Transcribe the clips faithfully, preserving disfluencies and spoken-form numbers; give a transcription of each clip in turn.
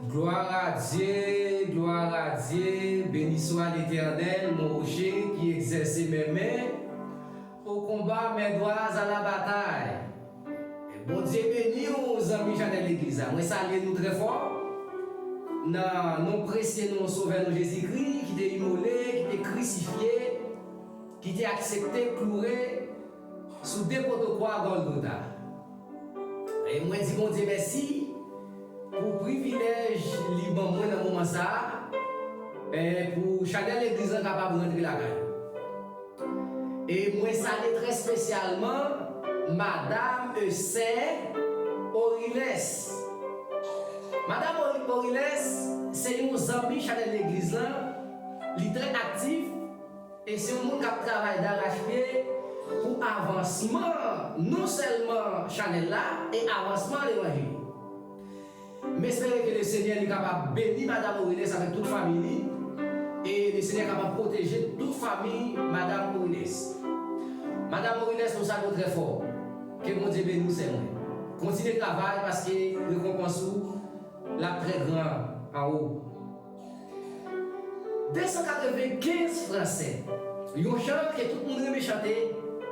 Gloire à Dieu, gloire à Dieu, béni soit l'Éternel, mon rocher qui exerce mes mains au combat, mes doigts à la bataille. Bondye beni w, zanmi chanèl legliz la. Mwen salye nou trè fò. Nan non presye non Sovè nou Jezikri, ki te imole, ki te krisifye, ki te aksepte kloure sou de poto kwa Gòlgota. E mwen di Bondye mèsi pou privilèj li ban mwen nan moman sa a, e pou chanèl legliz lan kapab rantre lakay. E mwen salye trè espesyalman Madam e Sè Oriles. Madam Ori-, Oriles se yon zanmi chanèl legliz lan, li trè aktif, e se yon moun k ap travay darachpye pou avansman non sèlman chanèl la, e avansman levanjil. M espere ke Lesenyè li kapab beni Madam Oriles avèk tout fanmi li, e Lesenyè kapab pwoteje tout fanmi Madam Oriles. Madam Oriles, nou salye w trè fò. Ke Bondye beni w, sè mwen. Kontinye travay, paske rekonpans ou l ap trè gran anwo. De san katrevenkenz fran sè. Yon chan ke tout moun renmen chante,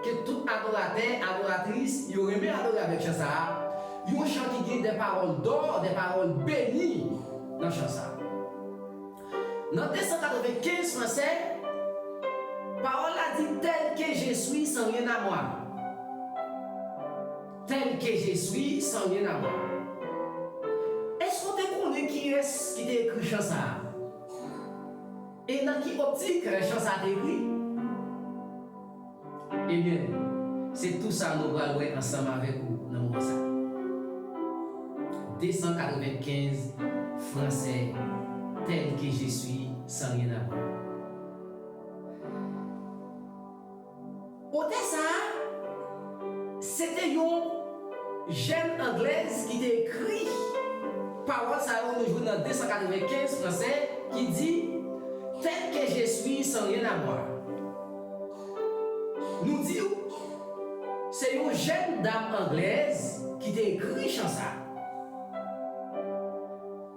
ke tout adoratè, adoratris, yo renmen adore avèk chan sa a. Yon chan ki gen de pawòl dò, de pawòl beni nan chan sa a. Nan de san katrevenkenz fran sè, pawòl la di, tel que je suis sans rien à moi. Tel que je suis sans rien à moi. Èske w te konnen kiyès ki te ekri chan sa a? E nan ki optik chan sa a te ekri? Ebyen, se tou sa nou pral wè ansanm avèk ou nan moman sa a. De san katrevenkenz fran sè, tel que je suis sans rien à moi. Otè sa a, se te yon jèn anglèz ki te ekri pawòl sa yo nou jwenn nan de san katrevenkenz fran sè ki di, tel que je suis sans rien à moi. Nou di w, se yon jèn dam anglèz ki te ekri chan sa a.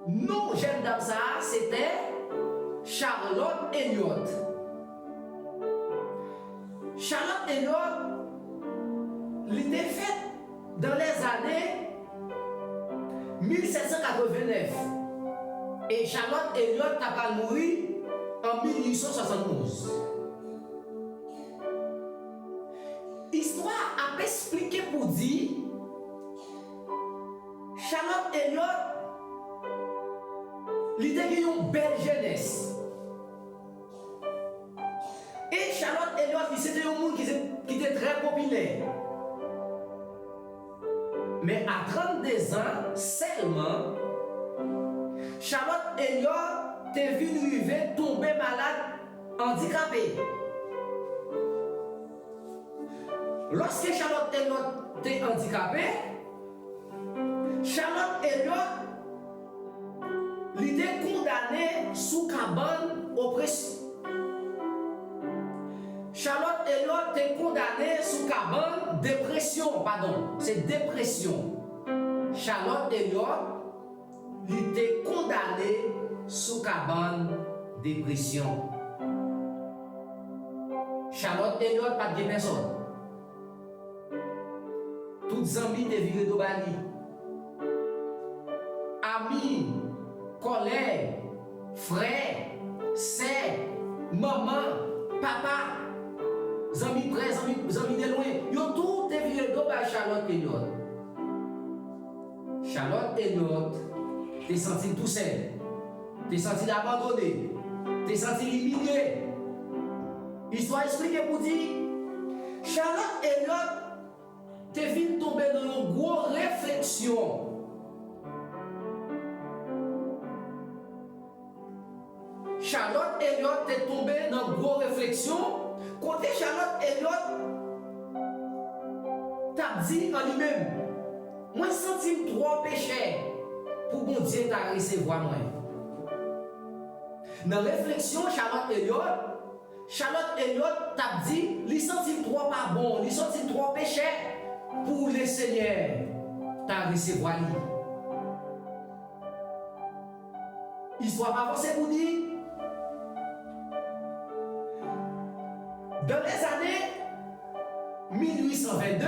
Non jèn dam sa a, se te Charlotte Elliott. Charlotte Elliott, li te fèt dans les années mil sèt san katreven nèf. E Charlotte Elliott ta pral mouri an mil uit san swasann onz. Istwa a ap esplike pou di, Charlotte Elliott, li te gen yon bèl jenès. E Charlotte Elliott, li se te yon moun ki se, ki te trè popilè. Men a trannde zan sèlman, Charlotte Elliott te vin rive tonbe malad, andikape. Lòske Charlotte Elliott te andikape, Charlotte Elliott, li te kondane sou kabann opresyon. Charlotte Elliott te kondane sou kabann depresyon, padon, se depresyon. Charlotte Elliott, li te kondane sou kabann depresyon. Charlotte Elliott pa t gen pèsòn. Tout zanmi te vire do ba li. Ami, kòlèg, frè, sè, manman, papa, zanmi prè, zanmi, zanmi de lwen, yo tout te vire do bay Charlotte Elliott. Charlotte Elliott te santi l tousèl, te santi l abandone, te santi l imilye. Istwa esplike pou di, Charlotte Elliott te vin tonbe nan yon gwo refleksyon. Charlotte Elliott te tonbe nan gwo refleksyon, kote Charlotte Elliott t ap di an li menm, mwen santi m twò pechè pou Bondye ta resevwa mwen. Nan refleksyon Charlotte Elliott, Charlotte Elliott t ap di, li santi l twò pa bon, li santi l twò pechè pou Lesenyè ta resevwa li. Istwa pa vanse pou di, dans les années mil ui san vennde,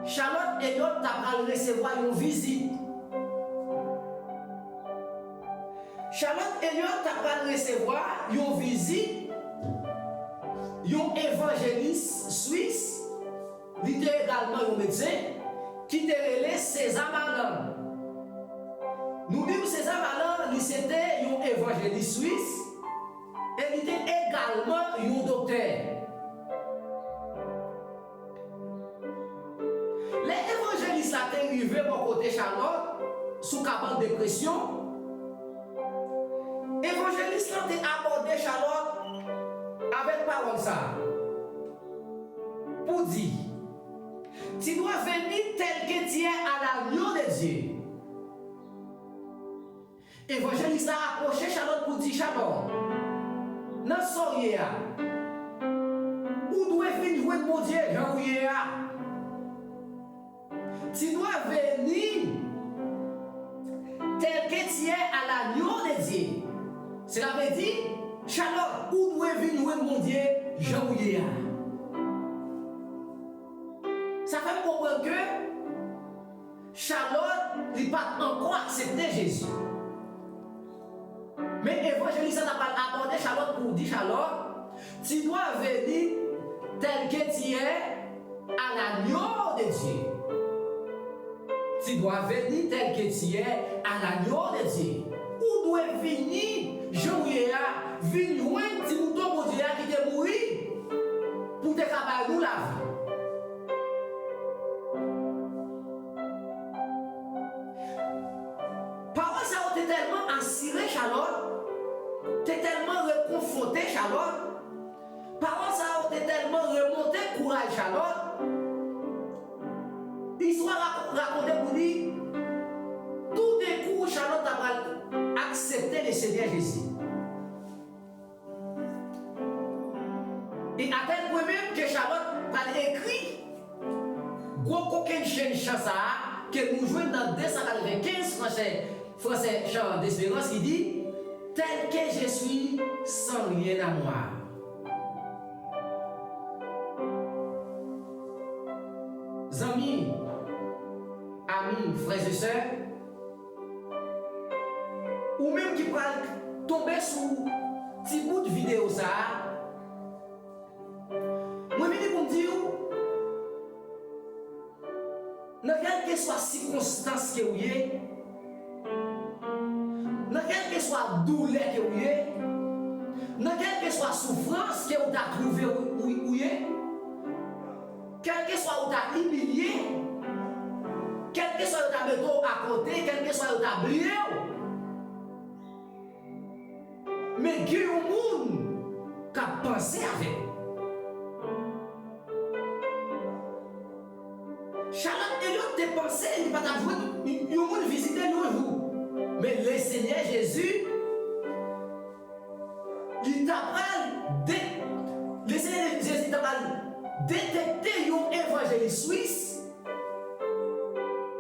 Charlotte Elliott ta pral resevwa yon vizit. Charlotte Elliott ta pral resevwa yon vizit yon evanjelis swis, li te egalman yon medsen, ki te rele César Malan. Nou di w César Malan, li se te yon evanjelis swis, e li te egalman yon doktè. Lè evanjelis la te rive bò kote Charlotte, sou kabann depresyon, evanjelis lan te abòde Charlotte avèk pawòl sa a, pou di, Tu dois venir tel que tu es à l'agneau de Dieu. Evanjelis la apwoche Charlotte pou di, Charlotte, nan sa w ye a, ou dwe vin jwenn Bondye jan w ye a. Tu dois venir tel que tu es à l'agneau de Dieu. Cela veut dire, Charlotte, ou dwe vin jwenn Bondye jan w ye a. Sa fè m konprann ke Charlotte, li pa t ankò aksepte Jezi. Men evanjelis la ta pral abòde Charlotte pou di Charlotte, Tu dois venir tel que tu es à l'agneau de Dieu. Tu dois venir tel que tu es à l'agneau de Dieu. Ou dwe vini jan w ye a, vin jwenn ti mouton Bondye a ki te mouri pou te ka bay nou lavi. Pawòl sa yo te tèlman asire Charlotte, te tèlman rekonfòte Charlotte, pawòl sa yo te tèlman remonte kouraj Charlotte, istwa rak-, rakonte pou di, toudenkou Charlotte ta pral aksepte Lesenyè Jezi. E atèl pwen menm ke Charlotte pral ekri gwo kokennchenn chan sa a ke nou jwenn nan de san katrevenkenz, franse, franse chan Desperans ki di, Tel que je suis sans rien à moi. Zanmi, ami, frè e sè, ou menm ki pral tonbe sou ti bout videyo sa a, mwen vini pou m di w, nan kèlkeswa sikonstans ke w ye, nan kèlkeswa doulè ke w ye, nan kèlkeswa soufrans ke w ta twouve w, w, w ye, kèlkeswa ou ta imilye, kèlkeswa yo ta mete w akote, kèlkeswa yo ta bliye w, men gen yon moun k ap panse avè w. Charlotte Elliott te panse li pa t ap jwenn yon moun vizite l yon jou. Men Lesenyè Jezi, li ta pral de-, Lesenyè Jezi ta pral detekte yon evanjelis swis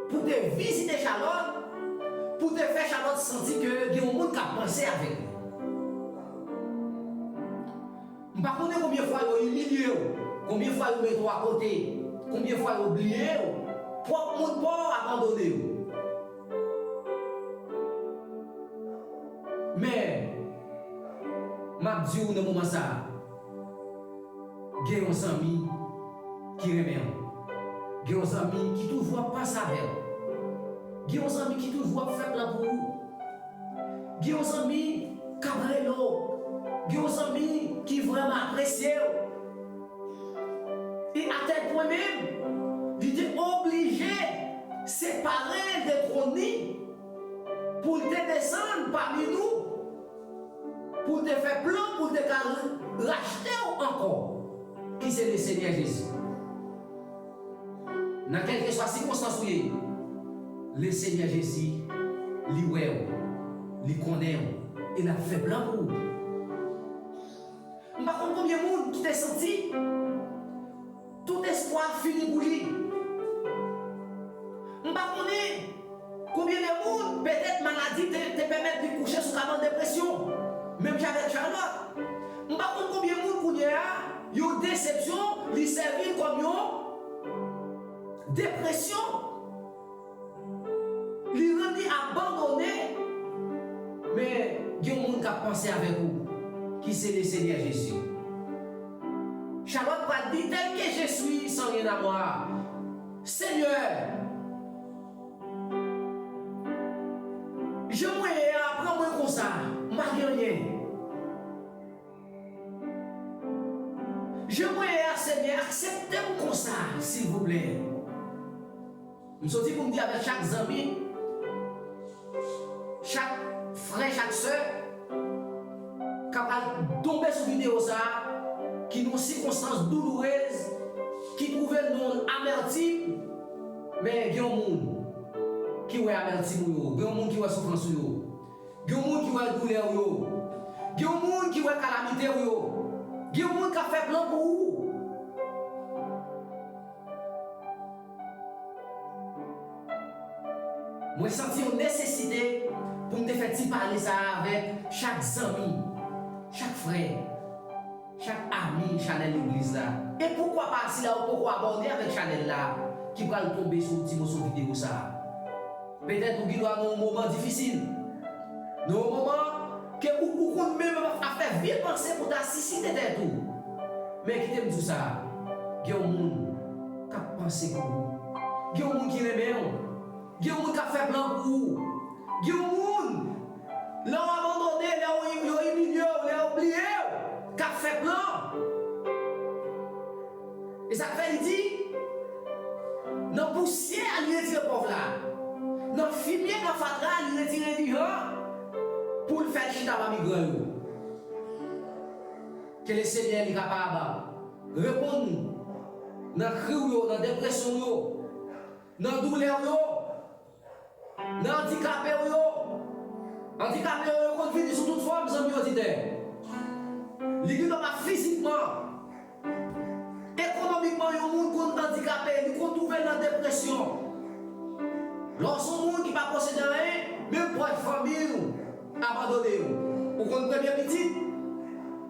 pou te vizite Charlotte, pou te fè Charlotte santi ke gen yon moun k ap panse avè l. M pa konnen konbyen fwa yo imilye w, konbyen fwa yo mete w akote, konbyen fwa yo bliye w, pwòp moun pa w abandone w. Men, m ap di w nan moman sa a, gen yon zanmi ki renmen w. Gen yon zanmi ki toujou ap panse avè w. Gen yon zanmi ki toujou ap fè plan pou ou. Gen yon zanmi k ap rele w. Gen yon zanmi ki vrèman apresye w. E atèl pwen menm, li te oblije separe l de twòn li pou l te desann pami nou, pou l te fè plan, pou l te ka rachte w ankò, ki se Lesenyè Jezi. Nan kèlkeswa sikonstans ou ye, Lesenyè Jezi, li wè w, li konnen w, e l ap fè plan pou ou. M pa konn konbyen moun ki te santi tout espwa fini pou li. M pa konnen konbyen de moun, petèt maladi te, te depresyon. Menm jan avèk Charlotte. M pa konn konbyen moun kounye a, yon desepsyon, li sèvi l kòm yon depresyon. Li rann li abandone. Men gen yon moun k ap panse avèk ou, ki se Lesenyè Jezi. Charlotte pral di, tel que je suis, sans rien à moi. Senyè, jan mwen ye a, pran mwen konsa, m pa gen anyen. Jan mwen ye a, Senyè, aksepte m konsa, silvouplè. M soti pou m di avèk chak zanmi, chak frè, chak sè, k ap al tonbe sou videyo sa a, ki nan yon sikonstans doulourez, ki twouve l nan yon amètim, men gen yon moun ki wè amètim ou yo, gen yon moun ki wè soufrans ou yo, gen yon moun ki wè doulè ou yo, gen yon moun ki wè kalamite ou yo, gen yon moun k ap fè plan pou ou. Mwen santi yon nesesite pou m te fè ti pale sa a avèk chak zanmi, chak frè, chak ami chanèl legliz la. E poukwa pa sila yo poko abòne avèk chanèl la ki pral tonbe sou ti moso videyo sa a? Petèt ou gendwa nan yon moman difisil. Nan yon moman ke ou, ou konn menm ap fè vye panse pou ta sisite tèt ou. Men kite m di w sa, gen yon moun k ap panse pou ou. Gen yon moun ki renmen w. Gen yon moun k ap fè plan pou ou. Gen yon moun, lè w abandone, lè w, yo imilye w, lè yo bliye w, k ap fè plan. E sa k fè li di, nan pousyè a li retire pòv la, nan fimye, nan fatra a li retire divan, pou l fè l chita pami gran yo. Ke Lesenyè li kapab reponn nou nan kri w yo, nan depresyon w yo, nan doulè w yo. Nan andikape w yo. Andikape w yo konn vini sou tout fòm, zanmi oditè. Li gendwa pa fizikman. Ekonomikman, yon moun konn andikape, li konn twouve l nan depresyon. Lè w se yon moun ki pa posede anyen, menm pwòch fanmi w abandone w. Ou konn premye pitit,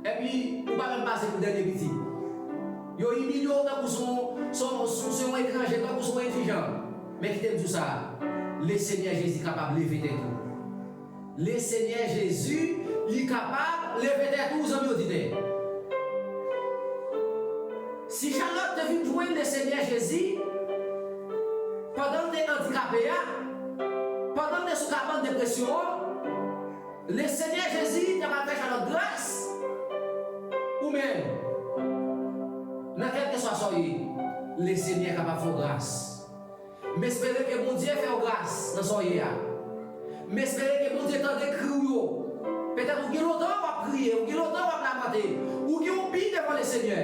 epi ou pa menm pase pou dènye pitit. Yo imilye w tankou se yon, se yon, se yon etranje, tankou se yon endijan. Men kite m di w sa, Lesenyè Jezi kapab leve tèt ou. Lesenyè Jezi, li kapab leve tèt ou, zanmi oditè. Si Charlotte te vin jwenn Lesenyè Jezi, pandan l te andikape a, pandan l te sou kabann depresyon an, Lesenyè Jezi ta pral fè Charlotte gras. Ou menm, nan kèlkeswa sa w ye, Lesenyè kapab fè w gras. M espere ke Bondye fè w gras nan sa w ye a. M espere ke Bondye tande kri w yo. Petèt ou gen lontan w ap kriye, ou gen lontan w ap lamante, ou gen yon bi devan Lesenyè.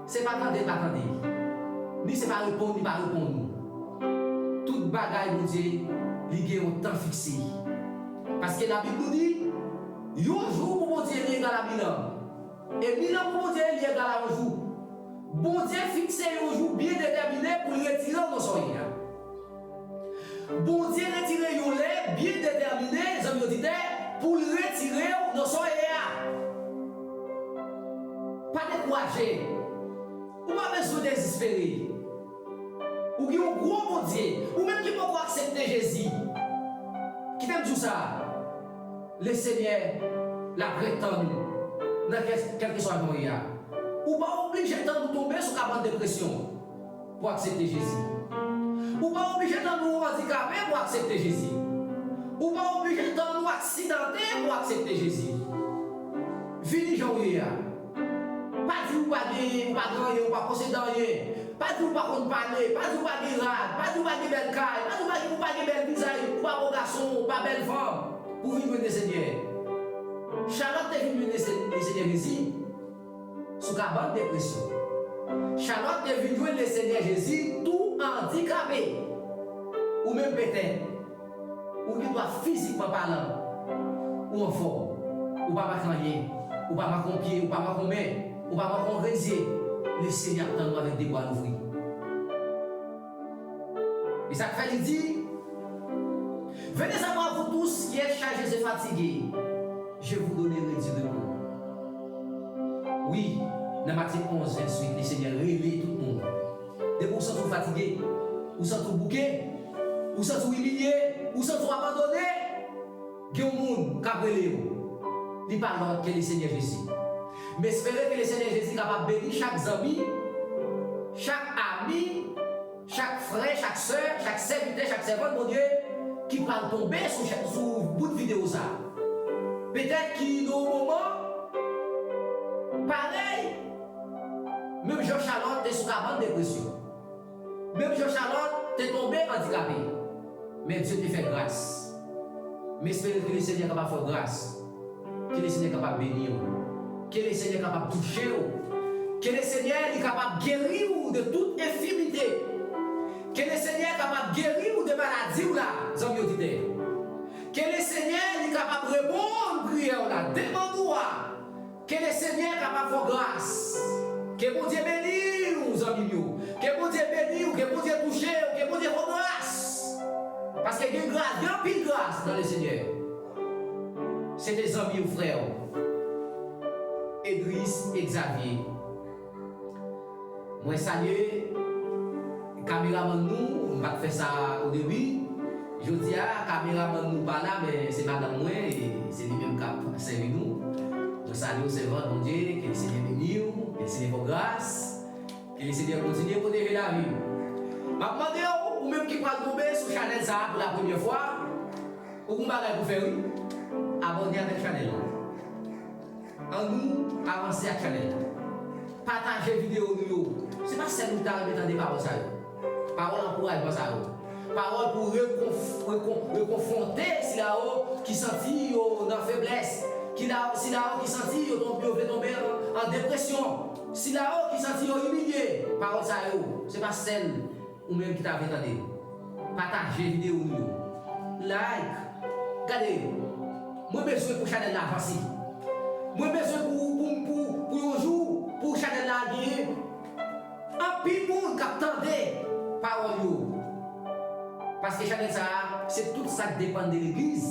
Se pa tande l pa tande, ni se pa reponn li pa reponn ou. Tout bagay Bondye, li gen yon tan fikse. Paske Labib nou di, yon jou pou Bondye li egal a mil an. E mil an pou Bondye li egal a yon jou. Bondye fikse yon jou byen detèmine pou l retire w nan sa w ye a. Bondye retire yon lè byen detèmine, zanmi oditè, pou l retire w nan sa w ye a. Pa dekouraje. Ou pa bezwen dezespere. Ou gen yon gwo Bondye. Ou menm ki poko aksepte Jezi, kite m di w sa, Lesenyè, l ap ret tann ou nan kè-, kèlkeswa jan w ye a. Ou pa oblije tann ou tonbe sou kabann depresyon pou aksepte Jezi. Ou pa oblije tann ou andikape pou aksepte Jezi. Ou pa oblije tann ou aksidante pou aksepte Jezi. Vini jan w ye a. Pa di ou pa gen, ou pa gen anyen, ou pa posede anyen. Pa di ou pa konn pale, pa di ou pa gen rad, pa di ou pa gen bèl kay, pa di ou pa gen, ou pa gen bèl vizaj, ou pa bo gason, ou pa bèl fanm, pou vin jwenn Lesenyè. Charlotte te vin jwenn Lese-, Lesenyè Jezi sou kabann depresyon. Charlotte te vin jwenn Lesenyè Jezi tou andikape. Ou menm petèt, ou gendwa fizikman palan, ou anfòm, ou pa manke anyen, ou pa manke yon pye, ou pa manke yon men, ou pa manke yon grenn zye, Lesenyè ap tann ou avèk de bra louvri. E sa k fè li di, Venez à moi, vous tous qui êtes chargés et fatigués, Je vous donnerai du repos. Wi, nan Matye onz, venntuit, Lesenyè rele tout moun. Depi w santi w fatige, ou santi w bouke, ou santi w imilye, ou santi w abandone, gen yon moun k ap rele w. Li pa lòt ke Lesenyè Jezi. M espere ke Lesenyè Jezi kapab beni chak zanmi, chak ami, chak frè, chak sè, chak sèvitè, chak sèvant Bondye ki pral tonbe sou, sou bout videyo sa a. Petèt ki nan yon moman parèy, menm jan Chalòt te sou kabann depresyon, menm jan Chalòt te tonbe andikape, men Dye te fè gras. M espere ke Lesenyè kapab fè w gras. Ke Lesenyè kapab beni w. Ke Lesenyè kapab touche w. Ke Lesenyè li kapab geri w de tout enfimite. Ke Lesenyè kapab geri w de maladi w la, zanmi oditè. Ke Lesenyè li kapab reponn priyè w la, demann ou a. Ke Lesenyè kapab fè w gras. Ke Bondye beni w, zanmi m yo. Ke Bondye beni w, ke Bondye touche w, ke Bondye fè w gras. Paske gen gras, gen anpil gras nan Lesenyè. Se te zanmi w, frè w, Edris Exavier. Mwen salye kameramann nou, m pa t fè sa o debi. Jodi a, kameramann nou pa la, men se madanm mwen, e se li menm k ap sèvi nou. Mwen salye w, sèvant Bondye, ke Lesenyè beni w, ke Lesenyè fè w gras, ke Lesenyè kontinye pwoteje lavi w. M ap mande w, ou menm ki pral tonbe sou chanèl sa a pou la premyè fwa, ou gen bagay pou fè wi. Abòne avèk chanèl la. Ann nou avanse ak chanèl la. Pataje videyo nou yo. Se pa sèl ou ki ta renmen tande pawòl sa yo. Pawòl ankourajman sa yo. Pawòl pou rekonf, rekon, rekonfwonte sila yo ki santi yo nan feblès, ki la, sila yo ki santi yo tonbe, yo vle tonbe an, an depresyon, sila yo ki santi yo imilye. Pawòl sa yo, se pa sèl ou menm ki ta vle tande. Pataje videyo nou yo. Like. Gade, mwen bezwen pou chanèl la avanse. Mwen bezwen pou, pou, pou, pou yon jou, pou chanèl la genyen anpil moun k ap tande pawòl yo. Paske chanèl sa a, se tout sa k depann de legliz.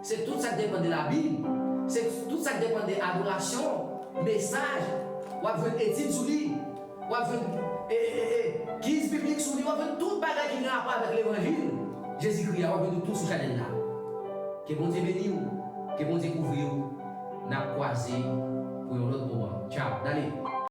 Se tout sa k depann de Labib. Se tout sa k depann de adorasyon, mesaj. W ap jwenn etid sou li. W ap jwenn, e, e, e, e, kiz biblik sou li, w ap jwenn tout bagay ki gen rapò avèk levanjil Jezikri a, w ap jwenn yo tou sou chanèl la. Ke Bondye beni w, ke Bondye kouvri w. N ap kwaze pou yon lòt moman. Tchaw, dale.